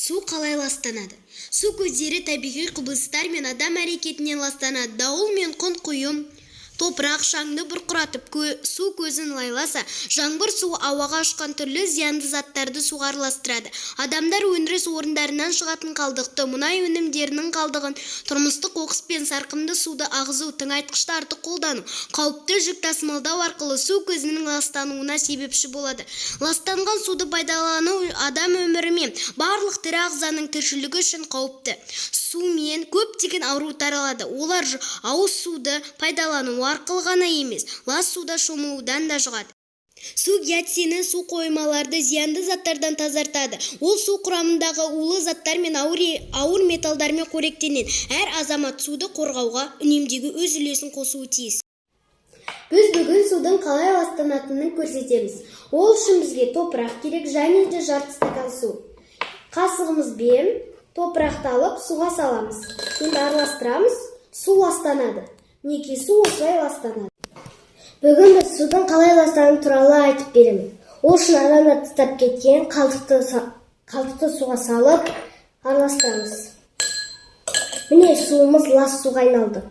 Су қалай ластанады? Су көздері табиғи құбылыстар мен адам әрекетінен ластанады. Дауыл мен құм, топырақ, шаңды бұрқыратып, су көзін лайласа, жаңбыр суы ауаға ұшқан түрлі зиянды заттарды суға араластырады. Адамдар өндіріс орындарынан шығатын қалдықты, мұнай өнімдерінің қалдығын, тұрмыстық қоқыс пен сарқынды суды ағызу, тыңайтқышты артық қолдану, қауіпті жүк тасымалдау арқылы су көзінің ластануына себепші болады. Ластанған суды пайдалану адам өмірі мен барлық тірі ағзаның тіршілігі үшін қауіпті. Сумен көптеген ауру таралады. Олар ауыз суды пайдалану арқылы ғана емес, лас суда шомылудан да жұғады. Су гиацинті су қоймаларды зиянды заттардан тазартады. Ол су құрамындағы улы заттар мен ауыр металдармен қоректенеді. Әр азамат суды қорғауға, үнемдеуге өз үлесін қосуы тиіс. Біз бүгін судың қалай ластанатынын көрсетеміз. Ол үшін бізге топырақ керек және де жарты стакан су. Қасығымызбен топырақты алып, суға саламыз. Енді араластырамыз. Су ластанады. Мінекей, су осылай ластанады. Бүгін біз судың қалай ластануы туралы айтып беремін. Ол үшін адамдар тастап кеткен қалдықты суға салып, араластырамыз. Міне, суымыз лас суға айналды.